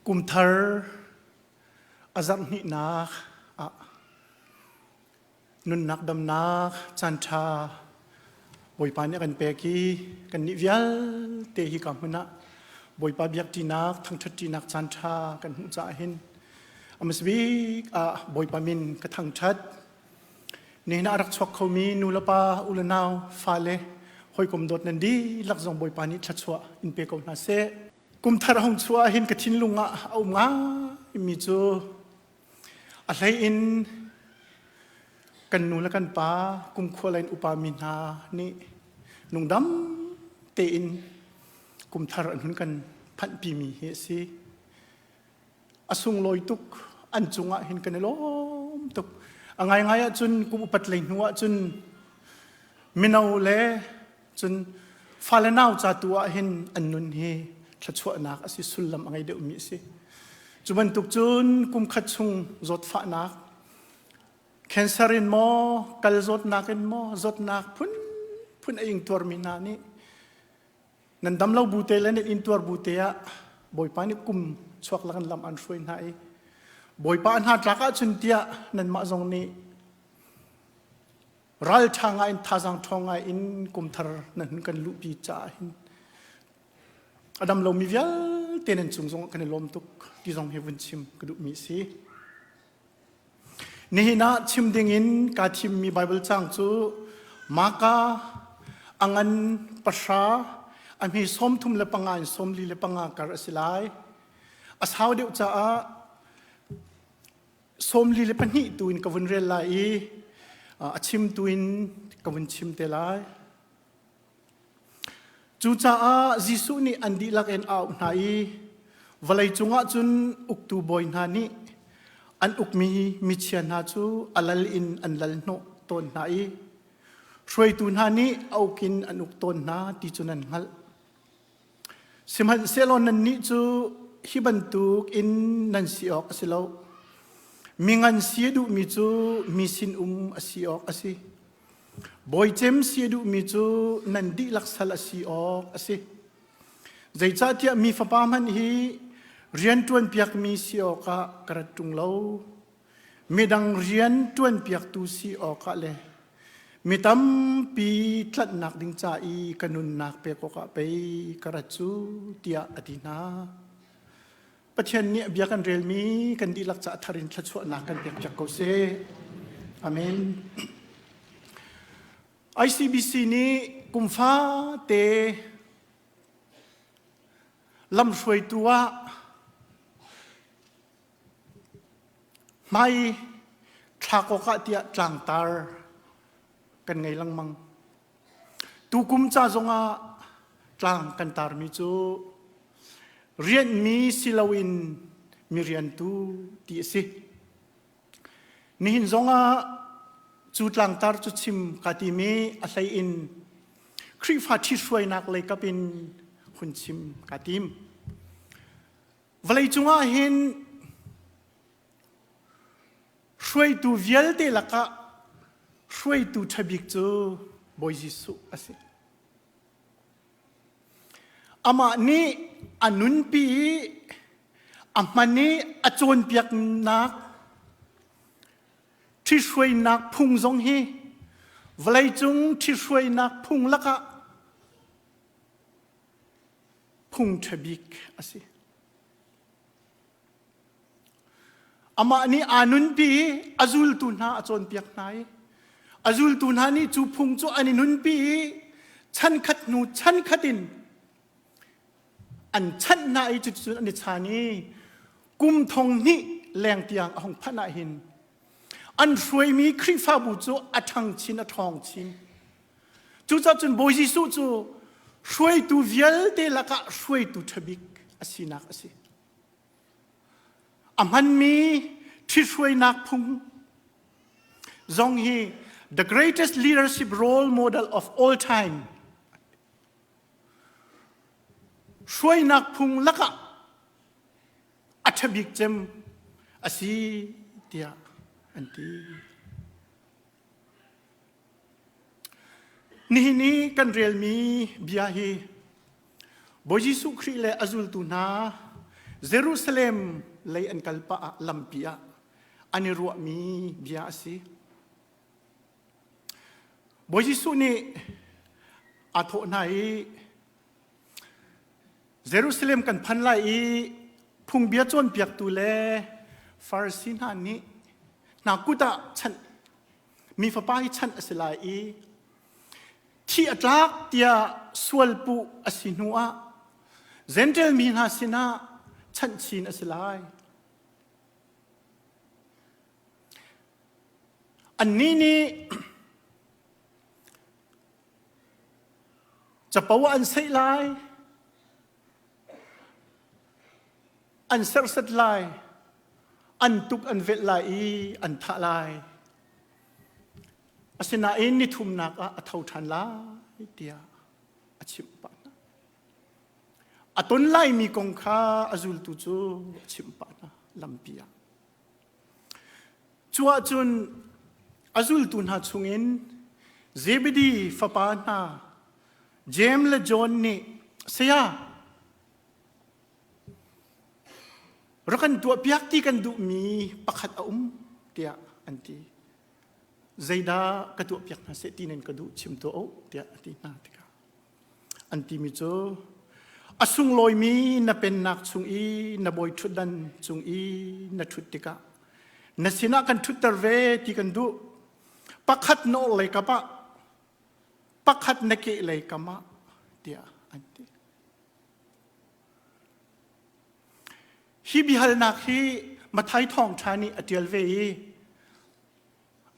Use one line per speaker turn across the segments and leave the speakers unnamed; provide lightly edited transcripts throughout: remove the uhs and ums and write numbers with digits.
Kumthar a zarh hnihnak ah nunnak damnak caanṭha Bawipa nih a kan pek i kannih vialte hika hmun ah Bawipa biakṭinak thangṭhatṭinak caanṭha kan hmuh caah hin a hmasa bik ah Bawipa min ka thangṭhat. Nihin ah a rak chuak khomi nu le pa, u le nau, fale, hawikom dawt nan dihlak zong Bawipa nih thluachuah in pe ko hna seh. Kumthar hong chuah hin ka thinlung ah a um ngaimi cu a hlei in kan nu le kan pa kumkhua lei in upa mi hna nih nungdam tein kumthar an hun kan phanhpi mi hi a si. A sunglawi tuk an cungah hin kan i lawm tuk. A ngaingai ahcun kum upat lei hnu ahcun mino le Cun fale nau ca tu ah hin an nun hi thluachuahnak a si sullam a ngei deuhmi a si. Cu bantuk cun kum khat chung zawtfahnak, cancer in maw, kal zawtnak in maw, zawtnak phunphun a ingtuarmi hna nih nan dam lo bu te le nan intuar bu te ah Bawipa nih kum chuak lakin lam an hruai hna i Bawipa a hna tlak ahcun tiah nanmah zong nih Ralṭha ngai in thazaang ṭhawng ngai in kumthar nan hun kan luhpi caah hin a dam lomi vialte nan cung zong kan i lawm tuk ti zong hi vun chim ka duhmi a si. Nihin ah chim ding in kaa thimmi Bible caang cu Maka a ngan pahra a hmi 35 in 45 kar a si lai. A sau deuh caah 42 tu in ka vun rel lai i a chim tu in ka vun chim te lai. Cucaah Jesuh nih an dihlak in a auh hna i vawlei cungah cun uktu bawi hna nih an ukmi michia hna cu a lal in an lal hnawh tawn hna i hruaitu hna nih a uk in an uk tawn hna ti cu nan hngalh. Sihmanhsehlaw nannih cu hi bantuk in nan si awk a si lo. Mi ngan si a duhmi cu mi sinum a si awk a si. Bawicem si a duhmi cu nan dihlak sal a si awk a si. Zeicahtiah mi fapa hmanh hi rian ṭuanpiakmi si awkah ka rat ṭung lo. Midang rian ṭuanpiaktu si awkah le Mi tampi tlanhnak ding ca i ka nunnak pek awkah pei ka rat cu tiah a ti hna. Pathian nih a bia kan relmi kan dihlak caah thar in thluachuahnak kan pekpiak ko seh. Amen. ICBC nih kum fate lamhruaitu ah Hmai thlak awkah tiah tlangtar kan ngei lengmang. Tukum ca zongah tlang kan tarmi cu rianhmi si loin mi riantu ti a si. Nihin zongah cu tlangtar cu chim ka timi a hlei in Khrihfa ṭhithruainak lei kap in hun chim ka tim. Vawleicung ah hin hruaitu vialte lakah hruaitu ṭha bik cu Bawi Jesuh a si. Amah nih a nunpi i a hman i a cawnpiaknak ṭhihruainak phung zong hi vawleicung ṭhihruainak phung lakah phung ṭha bik a si. Amah nih aa nunpi i a zultu hna a cawnpiak hna i a zultu hna nih cu phung cu an i nunpi i chankhat hnu chankhat in an chanh hna i cuticun an i chan i kum thong hnih leng tiang a hung phanh ah hin an hruaimi Khrihfabu cu a ṭhang chin a ṭhawng chin. Cucaah cun Bawi Jesuh cu hruaitu vialte lakah hruaitu ṭhabik a sinak a si. A hmanmi ṭhithruainak phung zong hi the greatest leadership role model of all time hruainak phung lakah a ṭhabik cem a si tiah an ti. Nihin i kan relmi bia hi Bawi Jesuh Khrih le a zultu hna Jerusalem lei an kal pah ah lampi ah an i ruahmi bia a si. Bawi Jesuh nih aa thawh hna i Jerusalem kan phan lai i phungbia cawnpiaktu le Farasi hna nih hna kut ah chanh mi fapa hi chanh a si lai i thi a tlak tiah sualpuh a si hnu ah Gentile mi hna sinah chanh chin a si lai. Annih nih capo ah an seih lai, an serhsat lai, an tuk an velh lai i an thah lai. Asinain ni thumnak ah a tho ṭhan lai tiah a chimh pah hna. A ton laimi kong kha a zultu cu a chimh pah hna lampi ah. Cu ahcun a zultu hna chungin Zebedi fapa hna Jeim le John nih saya rak kan tuahpiak ti kan duhmi pakhat a um tiah an ti. Zeidah ka tuahpiak hna seh ti nan ka duh chim tuah u tiah a ti hna tikah An timi cu a sunglawimi na pennak chung i na bawi ṭhutdan cung i na ṭhut tikah na sinah kan ṭhutter ve ti kan duh. Pakhat na orhlei kap ah, pakhat na kehlei kam ah tiah an ti. Hi biahalnak hi Matthai thawngṭha nih a ṭial ve i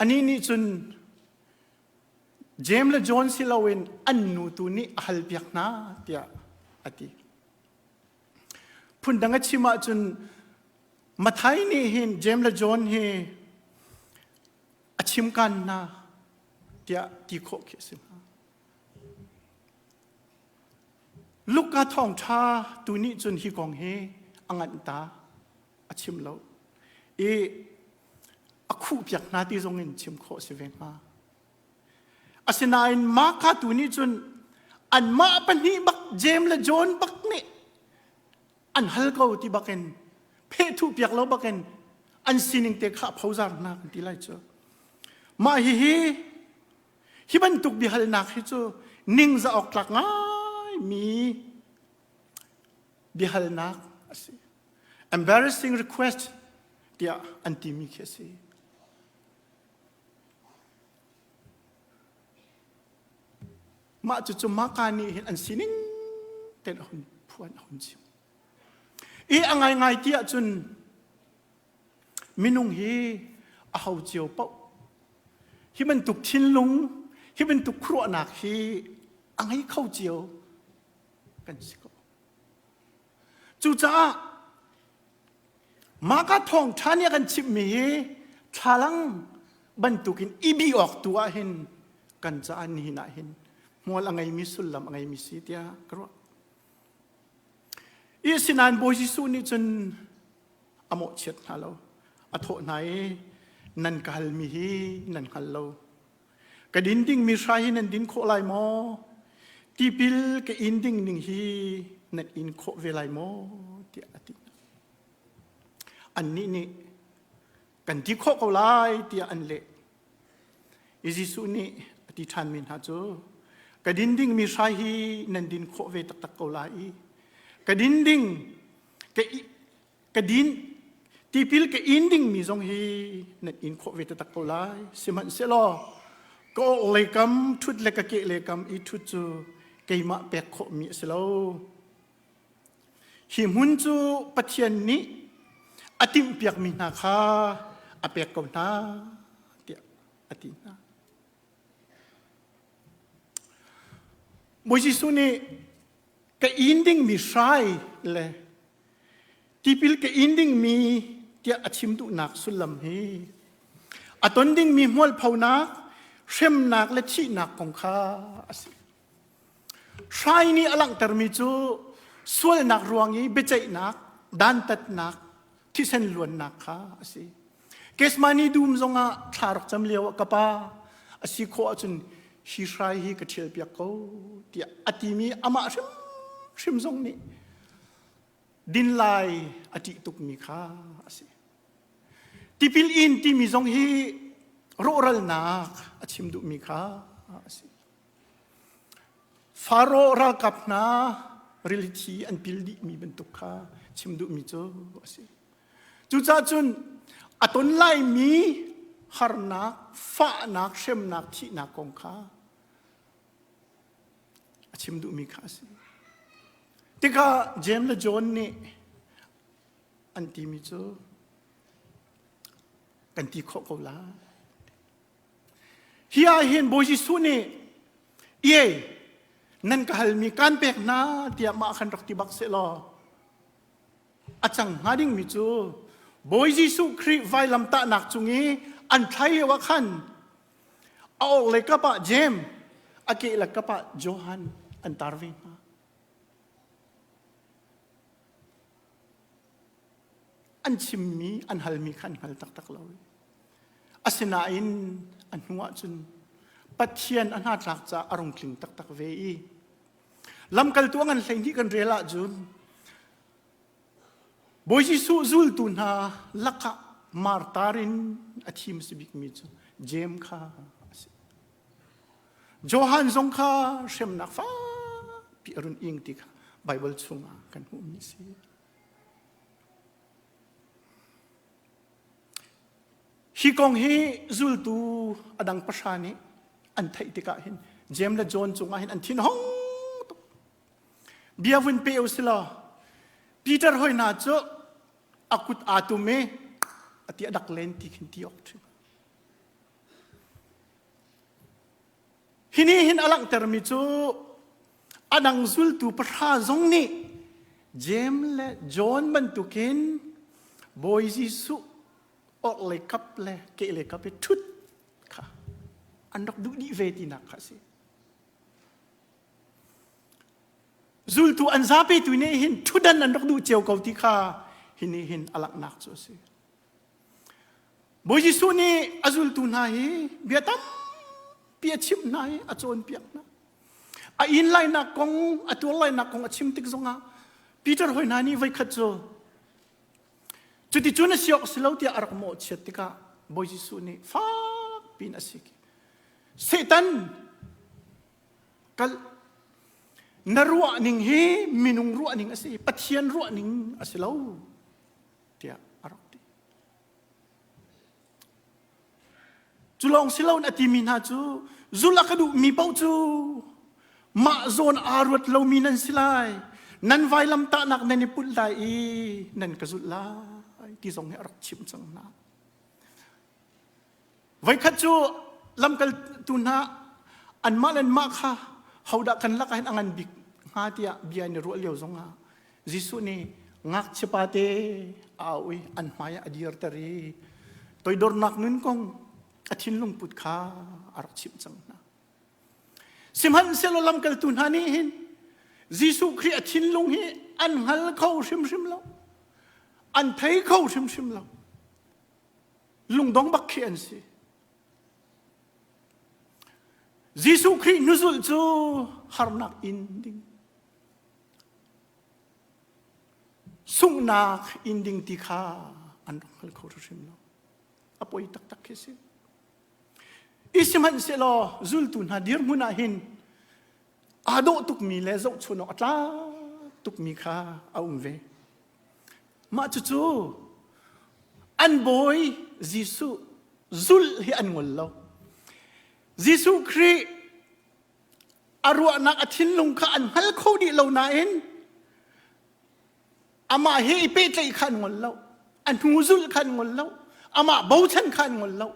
anih nih cun Jeim le John si loin an nu tu nih a halpiak hna tiah a ti. Phundang a chim ahcun Matthai nih hin Jeim le John hi a chimkan hna tiah ti khawh khi a si hnga. Luka thawngṭha tu nih cun hi kong hi a nganh ta a chim lo i a khuhpiak hna ti zong in chim khawh a si ve hnga. Asinain Marka tu nih cun anmah pahnih bak Jeim le John bak nih an hal ko ti bakin phehthuh piak lo bakin an sining te kha phozar hna kan ti lai cu. Mah hihi hi bantuk biahalnak hi cu ningzah awk tlak ngaimi biahalnak a si. Embarrassing request tiah an timi khi a si. Mah cucu Maka nih hin an sining tein a hun phuan a hun chim. I a ngaingai ti ahcun minung hi a ho cio paoh hi bantuk thinlung hi bantuk khuaruahnak hi a ngei kho cio kan si ko. Cucaah mah ka thawngṭha nih a kan chimhmi hi thlalang bantukin i bih awk tu ah hin kan caah nihin ah hin hmual a ngeimi sullam a ngeimi si tiah ka ruah. I sinain Bawi Jesuh nih cun a mawhchiat hna lo. A thawh hna i nan ka halmi hi nan hngal lo. Ka din dingmi hrai hi nan din khawh lai maw? Tipil ka in ding ning hi nan in khawh ve lai maw? tiah a ti. Annih nih kan ti khawh ko lai tiah an leh. I Jesuh nih a ti ṭhanmi hna cu ka din dingmi hrai hi nan din khawh ve taktak ko lai i ka din ding ka Ka din tipil ka in dingmi zong hi nan in khawh ve taktak ko lai. Sihmanhsehlaw ka orhlei kam ṭhut le ka kehlei kam i ṭhut cu keimah pek khawhmi a si lo. Hi hmun cu Pathian nih a timhpiakmi hna kha a pek ko hna tiah a ti hna. Bawi Jesuh nih ka in dingmi hrai le Tipil ka in dingmi tiah a chim duhnak sullam hi a ton dingmi hmualphonak, hremnak le thihnak kong kha a si. Hrai nih a langhtermi cu sualnak ruang i biaceihnak, dantatnak, thisen luannak kha a si. Kesmani dum zongah thla rak cam lio ah ka pa a si khawh ahcun hi hrai hi ka ṭhialpiak ko tiah a timi amah hrimhrim zong nih. Din lai a ṭih tukmi kha a si. Tipil in timi zong hi rawhralnak a chim duhmi kha a si. Faro ralkap hna rili thi an pil dihmi bantuk kha chim duhmi cu a si. Cucaah cun a ton laimi harnak, fahnak, hremnak, thihnak kong kha a chim duhmi kha a si. Tikah Jeim le John nih an timi cu kan ti khawh ko lai. Hi ah hin Bawi Jesuh nih iai nan ka halmi kan pek hna tiah mah khan rak ti bak seh law a cang hnga dingmi cu Bawi Jesuh Khrih vailamtahnak cung i an thlai lio ah khan a orh le kap ah Jeim a ke le kap ah Johan an tar ve hna. An chimmi an halmi kha an hngal taktak lo. Asinain a hnu ahcun Pathian a hnatlak caah a rung tling taktak ve i lamkaltu a ngan 12 kan rel ahcun Bawi Jesuh zultu hna lakah martar in a thim si bikmi cu Jeim kha a si. Johan zong kha hremnak fakpi a run ing ti kha Baibal chungah kan hmuhmi a si. Hi kong hi zultu a dang pahra nih an theih tikah hin Jeim le John cungah hin an thin hong tuk. Bia vun pe u silaw Peter hoi hna cu a kut aa tum i a ti a dak len ti khin ti awk ṭhim. Hi nih hin a langhtermi cu a dang zultu pahra zong nih Jeim le John bantukin Bawi Jesuh orhlei kap le kehlei kap i ṭhut kha an rak duh dih ve tinak kha a si. Zultu an zapi tu nih hin ṭhutdan an rak duh cio ko ti kha hi nih hin a langhnak cu a si. Bawi Jesuh nih a zultu hna hi bia tampi a chimh hna i a cawnpiak hna. A inn lainak kong, a tuar lainak kong a chim tik zongah Peter hoi hna nih voikhat cu cuticun a si awk si lo tiah a rak mawhchiat tikah Bawi Jesuh nih fak piin a sik. Satan kal na ruah ning hi minung ruah ning a si, Pathian ruah ning a si lo tiah a rak ti. Cu lawng si loin a timi hna cu zulh a ka duhmi paoh cu mah zawn aa ruat lomi nan si lai. Nan vailamtahnak nan i put lai i nan ka zulh lai ti zong hi a rak chimh cang hna. Voikhat cu lamkaltu hna anmah le anmah kha hodah kan lakah hin a ngan bik hnga tiah bia an i ruah lio zongah Jesuh nih ngakchia pate a au i an hmai ah a dirter i toidornak nun kong a thinlung put kha a rak chimh cang hna. Sihmanhsehlaw lamkaltu hna nih hin Jesuh Khrih a thinlung hi an hngal kho hrimhrim lo. An thei kho hrimhrim lo. Lungdong bak khi an si. Jesuh Khrih hnuzulh cu harnak in ding sunghnak in ding ti kha an rak hngal kho hrim lo. A poi taktak khi si. I sihmanhsehlaw zultu hna dirhmun ah hin aa dawh tukmi le zohchun awk a tlak tukmi kha a um ve. Mah cucu an bawi Jesuh zulh hi an ngol lo. Jesuh Khrih a ruahnak a thinlung kha an hngal kho dih lo nain amah he i pehtlaih kha an ngol lo. A hnu zulh kha an ngol lo. Amah bochan kha an ngol lo.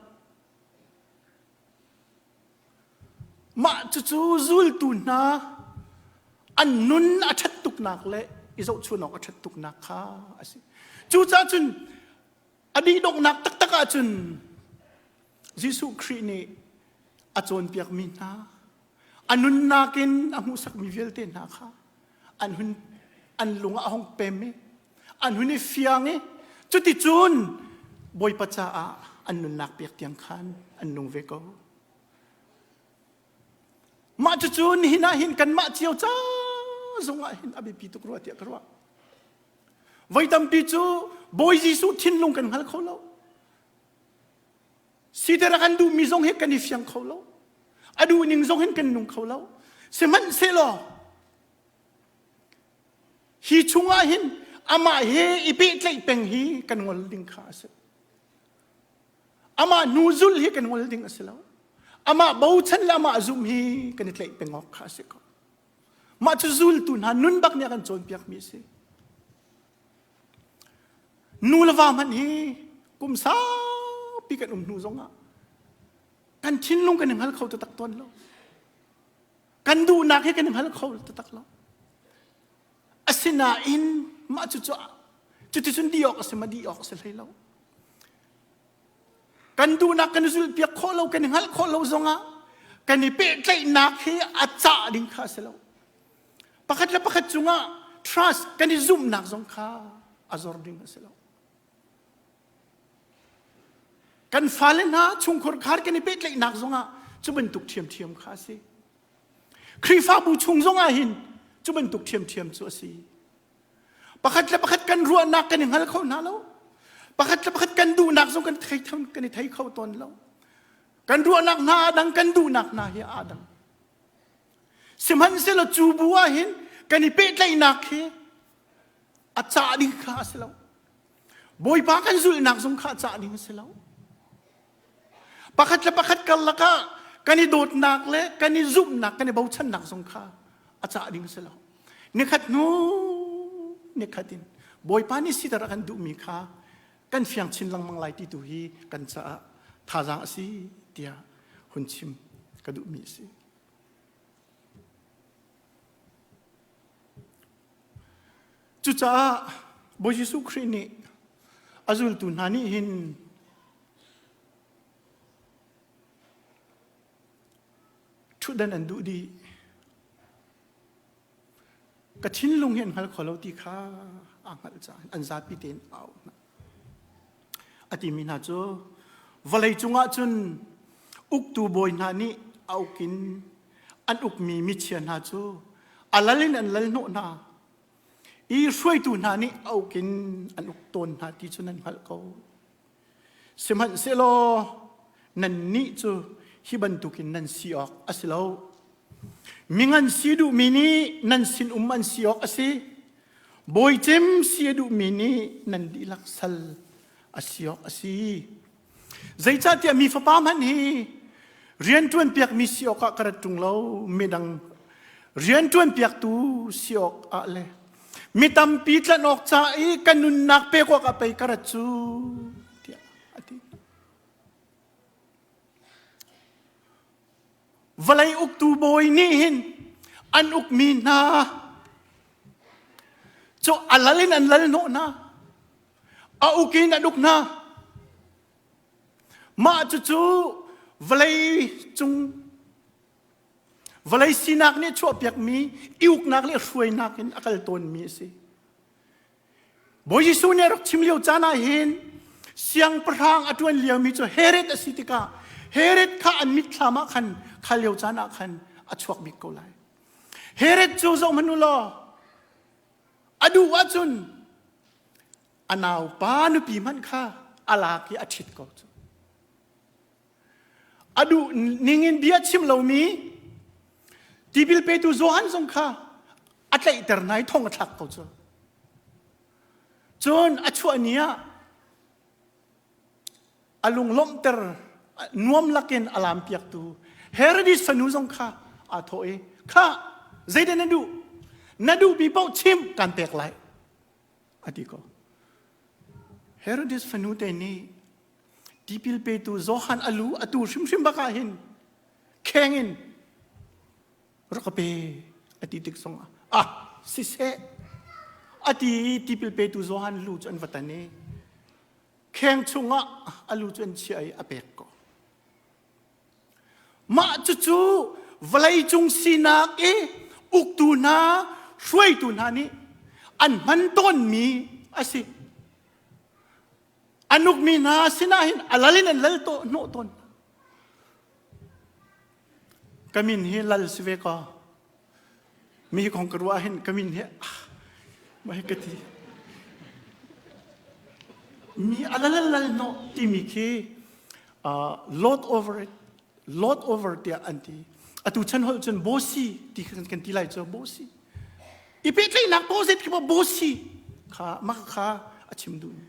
Mah cucu zultu hna an nun a ṭhat tuknak le i zohchun awk a ṭhat tuknak kha a si. Cucaah cun a dihdonghnak taktak ahcun Jesuh Khrih nih a cawnpiakmi hna, a nunnak in a hmuhsakmi vialte hna kha an hun an lung ah a hung pem i an hun i fiang i cuticun Bawipa caah an nunnak pek tiang khan an nung ve ko. Mah cucu nihin ah hin kanmah cio ca zongah hin a biapi tuk rua tiah ka ruah. Voi tampi cu Bawi Jesuh thinlung kan hngal kho lo. Siter a kan duhmi zong hi kan i fiang kho lo. A duhning zong hin kan nung kho lo. Sihmanhsehlaw hi chungah hin amah he i pehtlaih peng hi kan ngol ding kha a si. Amah hnu zulh hi kan ngol ding a si lo. Amah bochan le amah zumh hi kan i tlaih peng awk kha a si ko. Mah cu zultu hna nun bak nih a kan cawnpiakmi a si. Nu le va hmanh hi kum saupi kan um hnu zongah kan thinlung kan i hngal kho taktak tawn lo. Kan duhnak hi kan i hngal kho taktak lo. Asinain mah cu cu cuticun di awk a si ma di awk a si hlei lo. Kan duhnak kan i zulhpiak khawh lo, kan i hngalh khawh lo zongah kan i pehtlaihnak hi a cah ding kha a si lo. Pakhat le pakhat cungah trust kan i zumhnak zong kha a zor ding a si lo. Kan fale hna chungkhur khar kan i pehtlaihnak zongah cu bantuk ṭhiamṭhiam kha a si. Khrihfabu chung zongah hin cu bantuk ṭhiamṭhiam cu a si. Pakhat le pakhat kan ruahnak kan i hngal kho hna lo. Pakhat le pakhat kan duhnak zong kan thei kan i thei kho tawn lo. Kan ruahnak hna aa dang, kan duhnak hna hi aa dang. Sihmanhsehlaw cu bu ah hin kan i pehtlaihnak hi a cah ding kha a si lo. Bawipa kan zulhnak zong kha a cah ding a si lo. Pakhat le pakhat karlak ah kan i dawtnak le kan i zumhnak, kan i bochannak zong kha a cah ding a si lo. Nikhat hnu nikhat in Bawipa nih siter a kan duhmi kha kan fiang chin lengmang lai ti tu hi kan caah thazaang a si tiah hun chim ka duhmi a si. Cucaah Bawi Jesuh Khrih nih a zultu hna nih hin Ṭhutdan an duh dih. Ka thinlung hi an hngal kho lo ti kha aa hngalh caah an zapi tein a auh hna. A timi hna cu vawlei cungah cun uktu bawi hna nih a uk in an ukmi michia hna cu a lal in an lal hnawh hna i hruaitu hna nih a uk in an uk tawn hna ti cu nan hngalh ko. Sihmanhsehlaw nannih cu hi bantukin nan si awk a si lo. Mingan si duhmi nih nan sinum an si awk a si. Bawicem si a duhmi nih nan dihlak sal a si awk a si. Zeicahtiah mi fapa hmanh hi rianṭuan piakmi si awkah ka rat ṭung lo, midang rianṭuan piaktu si awkah le mi tampi tlanh awk ca i ka nunnak pek awkah pei ka rat cu tiah a ti. Vawlei uktu bawi nih hin an ukmi hna cu a lal in an lal hnawh hna a uk in an uk hna mah cucu vawlei cung Vawlei sinak nih chuahpiakmi i uknak le hruainak in a kal tawnmi a si. Bawi Jesuh nih a rak chim lio caan ah hin siangpahrang a ṭuan liomi cu Herod a si tikah Herod kha an mitthlam ah khan kha lio caan ah khan a chuak bik ko lai. Herod cu zoh hmanh u law a duh ahcun a naupa nupi hmanh kha a lak i a ṭhit ko cu. A duh ningin bia chim lomi tipil petu Johan zong kha a tlaihter hna i thong a thlak ko cu. Cun a chuah ni ah a lunglawmhter nuam lakin a lampiaktu Herodis fanu zong kha aa thawh i kha zeidah na duh na duhmi paoh chim kan pek lai a ti ko. Herodis fanu te nih Tipil petu Johan a lu atu hrimhrim bak ah hin kheng in rak ka pe a ti tik zong ah ah siseh a ti i tipil petu Johan lu cu an va tan i kheng chungah a lu cu an chiah i a pek ko. Mah cucu vawleicung sinak i uktu hna hruaitu hna nih an hman tawnmi a si. An ukmi hna sinah hin a lal in an lal hnawh tawn. Ka min hi lal si ve kaw. Mi kong ka ruah hin ka min hi ah, mah hi ka ti. Mi a lal hnawh timi khi lord over it, lord over tiah an ti. Atu chan holh cun bosi ti kan ti lai cu bosi. I pehtlaihnak paoh khi bosi kha mah kha a chim duhmi.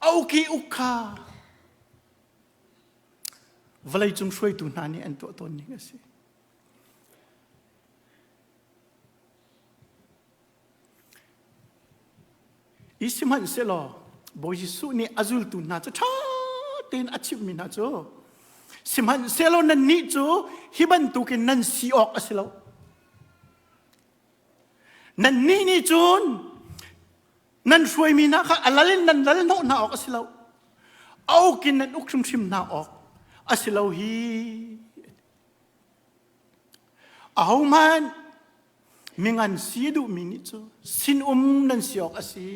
A uk i uk kha vawleicung hruaitu hna nih an tuah tawn ning a si. I sihmanhsehlaw Bawi Jesuh nih a zultu hna cu ṭha tein a chimhmi hna cu sihmanhsehlaw nannih cu hi bantukin nan si awk a si lo. Nannih nih cun nan hruaimi hna kha a lal in nan lal hnawh hna awk a si lo. A uk in nan uk hrimhrim hna awk a si lo hi. Ahohmanh mingan si duhmi nih cu sinum nan si awk a si.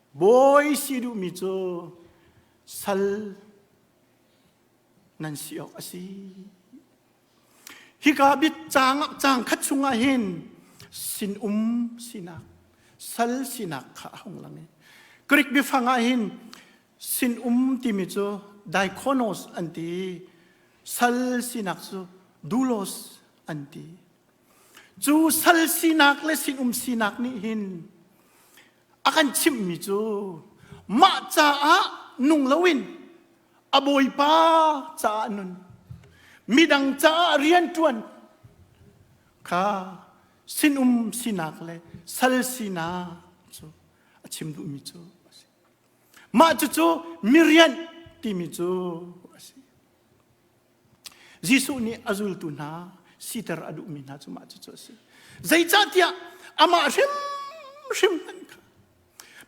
Bawi si duhmi cu sal nan si awk a si. Hika bit caang caang khat chungah hin sinum sinak, sal sinak kha a hung lang i Greek biafang ah hin sinum timi cu diakonos an ti sal sinak cu doulos an ti. Cu sal sinak le sinum sinak nih hin a kan chimhmi cu mah caah nung loin a bawipa caah nun midang caah rianṭuan kha sinum sinak le sal sinak cu a chim duhmi cu a si. Mah cucu mirianh timi cu a si. Jesuh nih a zultu hna siter a duhmi hna cu mah cucu a si. Zeicahtiah amah hrimhrim hmanh kha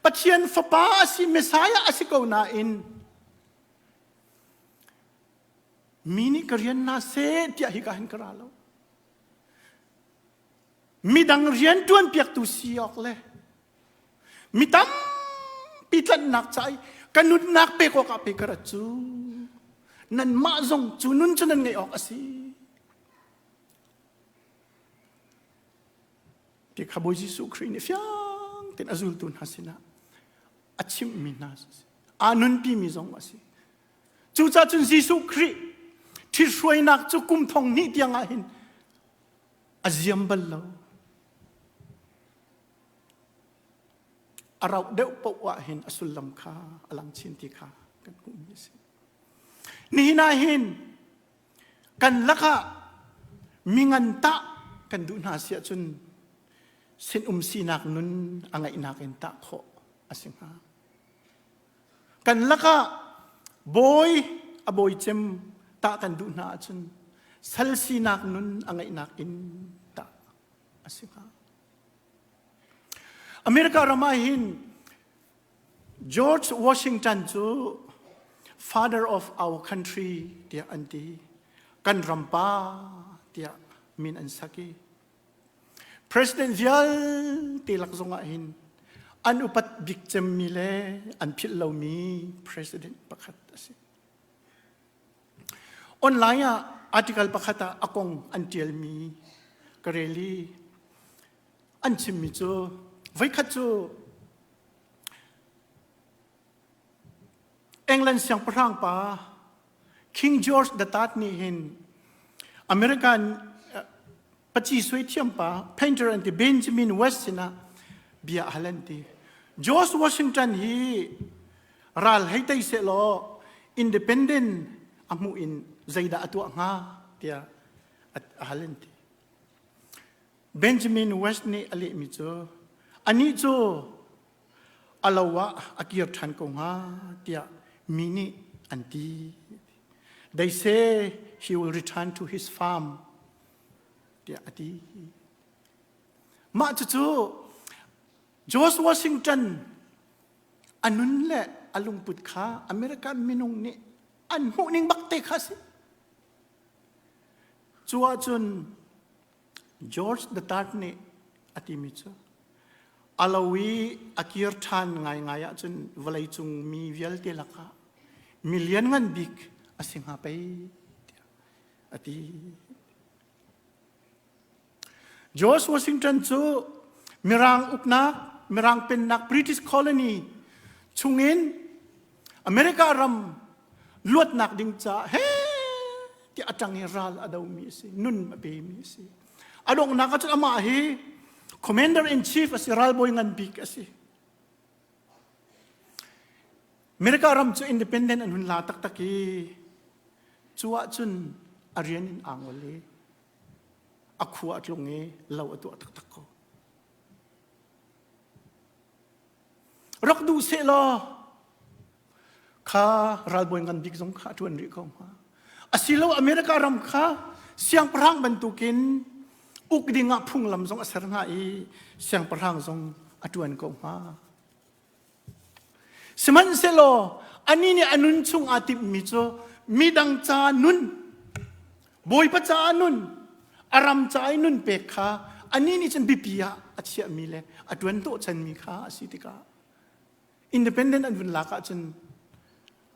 Pathian fapa a si, Messiah a si ko nain mi nih ka rian hna seh tiah hika hin ka ra lo. Midang rian ṭuan piaktu si awk le mi tampi tlanhnak ca i ka nunnak pek awkah pe ka rat cu nanmah zong cu nun cu nan ngeih awk a si ti kha Bawi Jesuh Khrih nih fiang tein a zultu hna sinah a chimhmi hna aa nunpimi zong a si. Cucaah cun Jesuh Khrih ṭhithruainak cu kum thong hnih tiang ah hin a ziam bal lo. A rauh deuh paoh ah hin a sullam kha a lang chin ti kha kan hmuhmi a si. Nihin ah hin kan lakah mingan tah kan duh hna si ahcun sinum sinak nun a ngeihnak in tah khawh a si hnga. Kan lakah bawi a bawi cem tah kan duh hna ahcun sal sinak nun a ngeihnak in tah a si hnga. America ram ah hin George Washington cu father of our country tiah an ti. Kan ram pa tiah min an sak i President vialte lak zong ah hin an upat bik cemmi le an philh lomi president pakhat a si. Online ah article pakhat ah a kong an ṭialmi ka rel i an chimmi cu voikhat cu England siangpahrang pa King George the Third nih hin American paci suai thiam pa painter an ti Benjamin West sinah bia a hal an ti. George Washington hi ral hei tei sehlaw independent a hmuh in zeidah a tuah hnga tiah a hal an ti. Benjamin West nih a lehmi cu anih cu a lo ah a kir ṭhan ko hnga tiah mi nih an ti. They say he will return to his farm tiah a ti. Mah cucu George Washington a nun le a lungput kha American minung nih an hmuhning bak te kha a si. Cu ahcun George the Third nih a timi cu a lo i a kir ṭhan ngaingai ahcun vawleicung mi vialte lakah mi lianngan bik a si hnga pei tiah a ti. George Washington cu Mirang uknak, Mirang pennak British colony. chungin America ram luatnak ding caah he ti a ṭang i ral a domi a si, nun a pemi a si. A donghnak ah cun amah hi commander in chief a si, ralbawi ngan bik a si. America ram cu independent an hun la taktak i cu ahcun a rian in aa ngol i a khua a tlung i lo a tuah taktak ko. Rak duh seh law kha ralbawi ngan bik zong kha a ṭuan rih ko hnga. Asilo America ram kha siangpahrang bantukin uk ding ah phunglam zong a ser hnga i siangpahrang zong a ṭuan ko hnga. Sihmanhsehlaw anih nih a nun chung aa timhmi cu midang ca nun, Bawipa caah nun, a ram ca i nun pek kha anih nih cun biapi ah a chiahmi le a ṭuan hnawhchanmi kha a si tikah independent an vun lak ahcun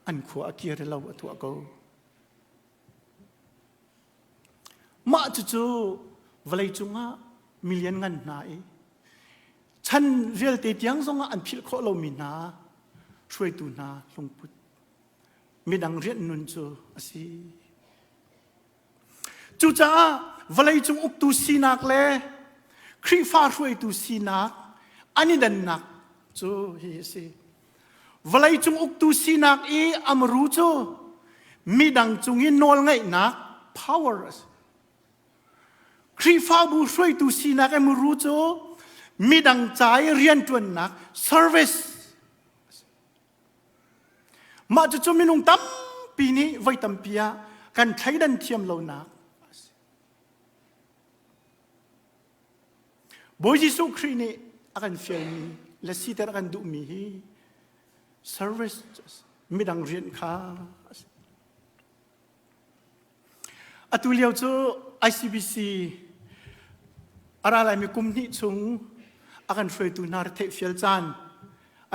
an khua a kir lo a tuah ko. Mah cucu vawleicung ah milian ngan hna i chan vialte tiang zongah an philh khawh lomi hna hruaitu hna lungput midang rian nun cu a si. Cucaah vawleicung uktu sinak le Khrihfa hruaitu sinak an i dannak cu hi a si. Vawleicung uktu sinak i amru cu midang cung i nawlngeihnak power a si. Khrihfabu hruaitu sinak i muru cu midang ca i rianṭuannak service Mah cucu minung tampi nih voi tampi ah kan thleidan thiam lonak a si. Bawi Jesuh Khrih nih a kan fialmi le siter a kan duhmi hi service midang rian kha a si. Atu lio cu ICBC a ra laimi kum hnih chung a kan hruaitu hna retheih fial caan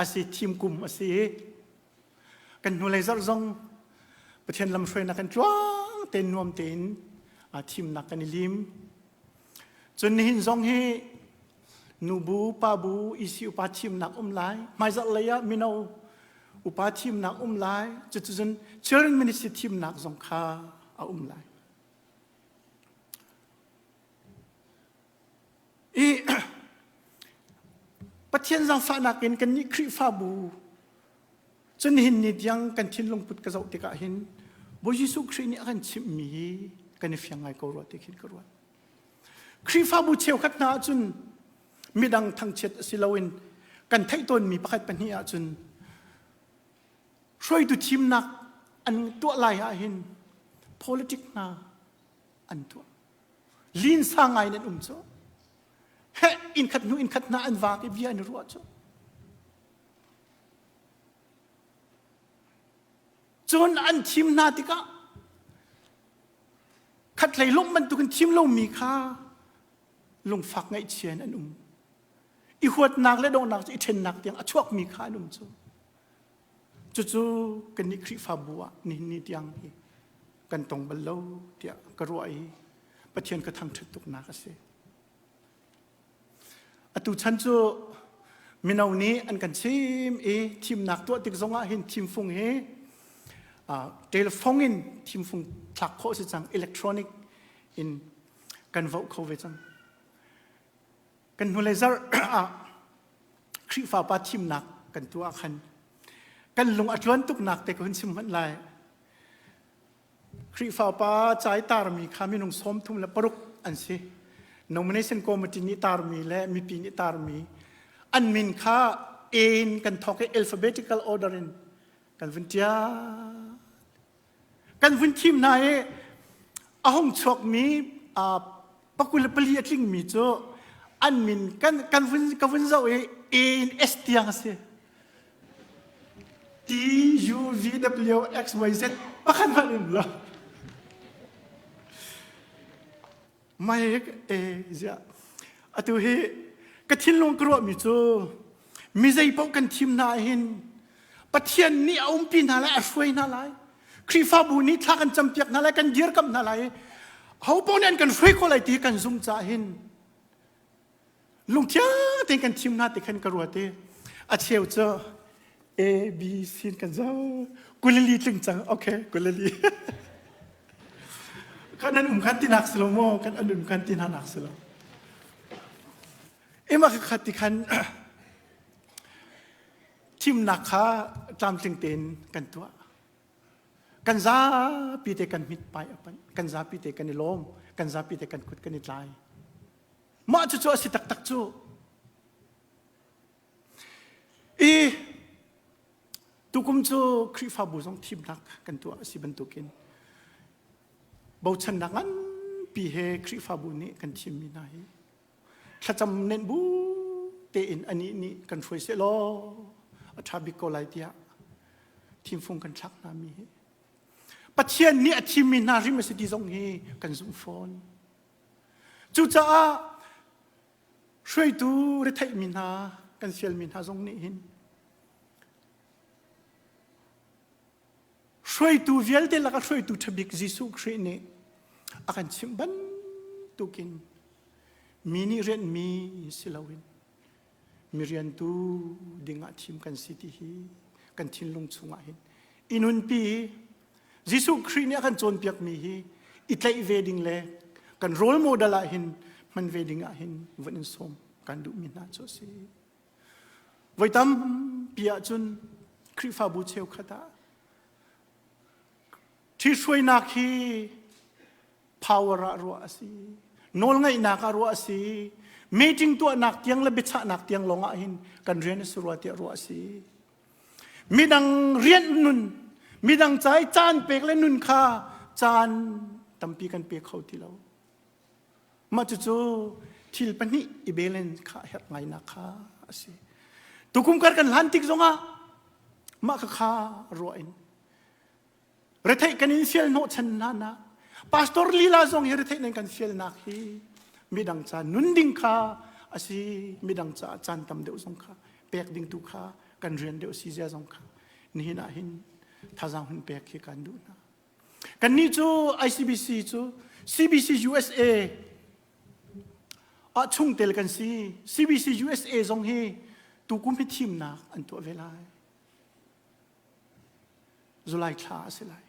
a si thim kum a si i kan hnulei zarh zong Pathian lamhruainak kan tluang tein nuam tein thimnak kan i lim. Cun nihin zong hi nubu, pabu, EC upa thimnak um lai. Hmaizarh lei ah mino upa thimnak um lai. Cuticun children ministry thimnak zong kha a um lai. I Pathian zaangfahnak in kannih Khrihfabu cun nihin ni tiang kan thinlung put ka zoh tikah hin Bawi Jesuh Khrih nih a kan chimhmi hi kan i fiang ngai ko rua ti khin ka ruat. Khrihfabu cheukhat hna ahcun midang thangchiat a si loin kan theih tawnmi pakhat pahnih ahcun hruaitu thimnak an tuah lai ahhin politic hna an tuah. Linsa ngai in an um cu. Heh, innkhat hnu innkhat hna an vak i bia an i ruah cu. Cun an thim hna tikah khatlei lawmh bantukin thim lomi kha lungfak ngaihchia in an um. I huatnak le donghnak cu i ṭhennak tiang a chuakmi kha an um cu. Cucu kannih Khrihfabu ah nihin ni tiang hi kan tong bal lo tiah ka ruah i Pathian ka thangṭhat tuknak a si. Atu chan cu mino nih an kan chim i thimnak tuah tik zongah hin thimfung hi telephone in thimfung thlak khawh si cang electronic in kan vote kho ve cang. Kan hnulei zarh ah Khrihfa pa thimnak kan tuah khan kan lung a tluan tuknak te ka hun chim hmanh lai. Khrihfa pa ca i tarmi kha minung 36 an si. Nomination committee nih tarmi le mipi nih tarmi an min kha A in kan thawk i alphabetical order in kan vun ṭial. Kan vun thim hna i a hung chuakmi pakul le pali a tlingmi cu an min kan, kan vun, ka vun zoh i A in S tiang a si. T U V W X Y Z pakhat hmanh um lo. Mai e ziah atu hi ka thinlung ka ruahmi cu mi zei paoh kan thim hna hin Pathian nih a umpi hna lai a hruai hna lai Khrihfabu nih thla kan campiak hna lai kan dirkamh hna lai ho paoh nih an kan hruai khawh lai ti kan zumh caah hin lungthiang tein kan thim hna ti khan ka ruat i a cheu cu. A B C kan zo kulili tling cang okay kulili kan an um khan tinak si lo maw kan an um khan ti hna nak si lo ima khat ti khan thimnak kha tlamtling tein kan tuah kan zapi te kan mit pai apan kan zapi te kan i lawm kan zapi te kan kut kan i tlai mah cu cu a si taktak cu I tukum cu Khrihfabu zong thimnak kan tuah a si bantukin bochannak nganpi he Khrihfabu nih kan thimmi hna hi thlacam nenh bu tein anih nih kan hruai seh law a ṭha bik ko lai tiah thimfung kan thlak hna mi hi Pathian nih a thimmi hna hrim a si ti zong hi kan zumh fawn. Cucaah Hruaitu retheihmi hna kan fialmi hna zong nih hin hruaitu vialte lakah hruaitu ṭhabik Jesuh Khrih nih a kan chimh bantukin mi nih rianhmi si loin mi riantu dingah thim kan si ti hi kan thinlung chungah hin i nunpi Jesuh Khrih nih a kan cawnpiakmi hi i tlaih ve ding le kan role model ah hin hman ve ding ah hin vun in sawm kan duhmi hna cu a si. Voi tampi ahcun Khrihfabu cheukhat ah ṭhihruainak hi power ah ruah a si. Nawlngaihnak ah ruah a si. Meeting tuahnak tiang le biachahnak tiang lawng ah hin kan rian a si rua tiah ruah a si. Midang rian nun, midang ca i caan pek le nun kha caan tampi kan pe kho ti lo. Mah cucu thil pahnih i balance kha herh ngainak kha a si. Tukum kar kan hlan tik zongah mah kha kha ruah in Retheih kan in fial hnawhchan hna nak pastor lila zong hi retheih nan kan fialnak hi midang ca nun ding kha a si midang caah caan tam deuh zong kha pek ding tu kha kan rian deuh si zia zong kha nihin ah hin thazaang hun pek hi kan duh hna kannih cu ICBC cu CBC USA ah chungtel kan si CBC USA zong hi tukum hi thimnak an tuah ve lai July thla a si lai.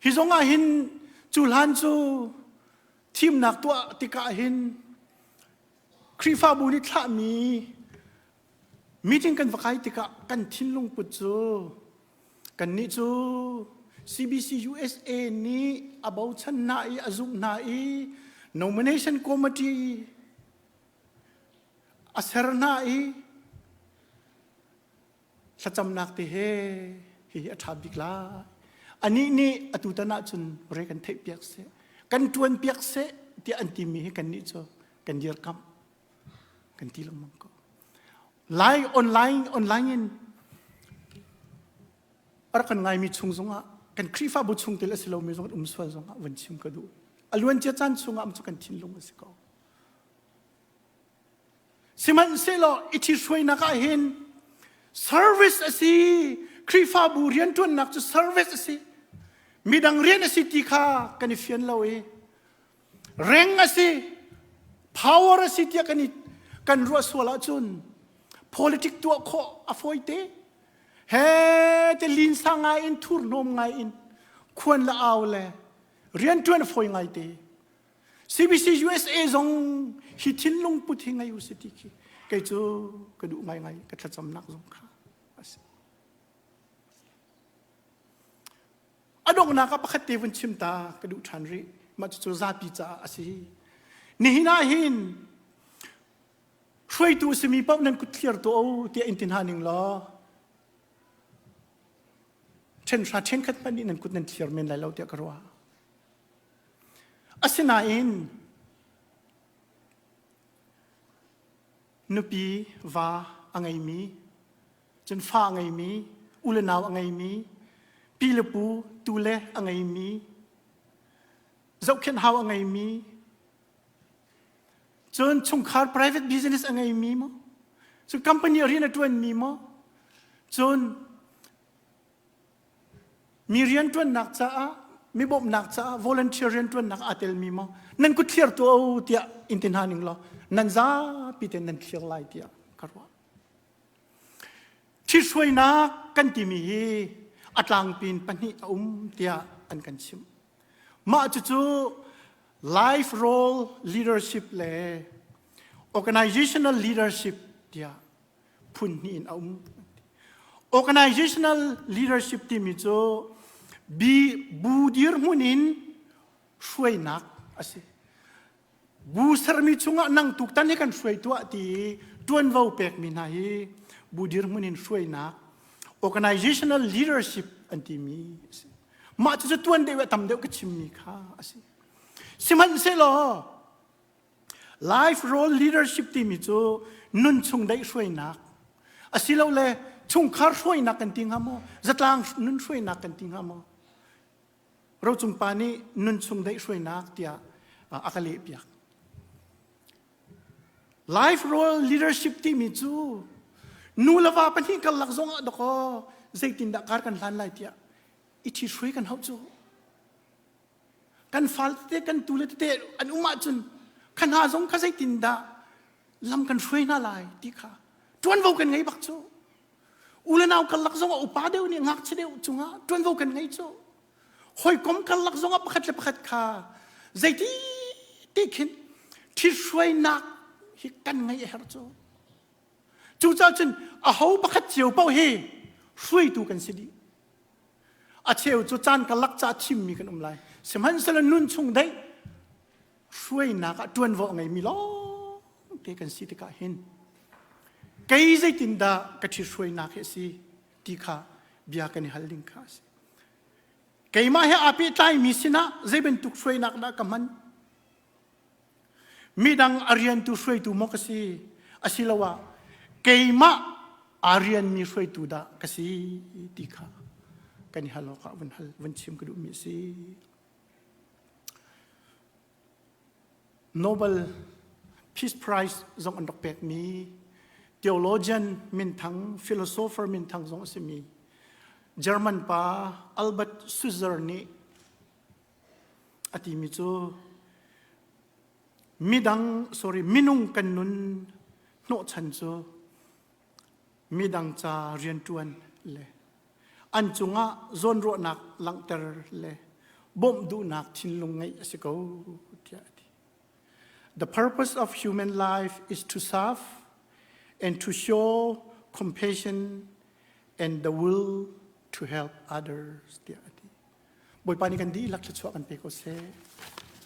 Hi zong ah hin cu hlan cu thimnak tuah tikah hin Khrihfabu nih thlahmi meeting kan va kai tikah kan thinlung put cu kannih cu CBC USA nih a bochan hna i a zumh hna i nomination committee a ser hna i thlacamnak te he hihi a ṭha bik lai anih nih atu tan ahcun re kan theih piak seh kan ṭuan piak seh tiah an timi hi kannih cu kan dirkamh kan ti lengmang ko lai online online in a rak kan ngaimi chung zongah kan Khrihfabu chung tel a si lomi zong um sual zongah van chim ka duh a luancia caan chungah cu kan thinlung a si ko Sihmanhsehlaw i ṭhithruainak ah hin service a si. Khrihfabu rianṭuannak cu service a si. Midang rian a si ti kha kan i fian lo i reng a si, power a si tiah kan i kan ruah sual ahcun politic tuah khawh a fawi te. He te linsa ngai in thurhnawm ngai in khuan le au le rianṭuan a fawi ngai te. CBC USA zong hi thinlung put hi ngei u si ti khi kei cu ka duh ngaingai ka thlacamnak zong kha a si. A donghnak ah pakhat te vun chim ta ka duh ṭhan rih. Mah cucu zapi caah a si. Nihin ah hin hruaitu simi paoh nan kut thliar tuah u tiah in ti hna ning law ṭhenhra ṭhenkhat hmanh nih nan kut nan thliar men lai lo tiah ka ruah. Asinain nupi va a ngeimi, cun fa a ngeimi, u le nau a ngeimi, pi le pu, tu le a ngeimi, zohkhenh hau a ngeimi, cun chungkhar private business a ngeimi maw, cun company rian a ṭuanmi maw, cun Mi rianṭuannak caah, mi bawmhnak caah volunteer rianṭuannak aa telmi maw nan kut thliar tuah u tiah in ti hna ning law nan zapi tein nan thliar lai tiah ka ruah. Ṭhithruainak kan timi hi a tlangpin pahnih a um tiah an kan chimh. Mah cucu life role leadership le organizational leadership tiah phun hnih in a um. Organizational leadership timi cu bu dirhmun in hruainak a si. Bu sermi chungah nang tuktan hi kan hruai tuah ti i ṭuanvo pekmi hna hi bu dirhmun in hruainak organizational leadership an timi a si. Mah cucu tuan deuh ah tam deuh ka chimmi kha a si. Sihmanhsehlaw life role leadership timi cu nun chung daih hruainak asilole chungkhar hruainak kan ti hnga maw zatlang nun hruainak kan ti hnga maw Rocung pa nih nunchung daihhruainak tiah a ka lehpiak. Life role leadership timi cu nu le va pahnih karlak zong ah dakaw zeitindah kar kan hlan lai tiah i ṭhithruai kan hauh cu. Kan fal tete kan tu le tete an um ahcun kha hna zong kha zeitindah lam kan hruai hna lai ti kha ṭuanvo kan ngei bak cu. U le nau karlak zongah upa deuh nih ngakchia deuh cungah ṭuanvo kan ngei cu. Hawikom karlak zongah pakhat le pakhat kha zeiti ti khin ṭhithruainak hi kan ngeih a herh cu. Cucaah cun aho pakhat cio paoh hi hruaitu kan si dih. A cheu cu caan karlak ca thimmi kan um lai. Sihmanhsehlaw nun chung daih hruainak ah ṭuanvo a ngeimi lawngte kan si tikah hin kei zeitindah ka ṭhithruainak hi a si ti kha bia kan i hal ding kha a si. Keimah he aa pehtlaimi sinah zei bantuk hruainak dah ka hman? Midang a riantu hruaitu maw ka si? Asiloah keimah aa rianmi hruaitu dah ka si ti kha kan i hal awkah vun hal vun chim ka duhmi a si. Nobel Peace Prize zong an rak pekmi theologian minthang, philosopher minthang zong a simi German pa Albert Schweitzer nih a timi cu midang sorry minung kan nun hnawhchan cu midang ca rianṭuan le an cungah zawnruahnak langhter le bawmh duhnak thinlung ngeih a si ko tiah a ti. The purpose of human life is to serve and to show compassion and the will to help others tiah a ti. Bawipa nih kan dihlak thluachuah kan pe ko seh.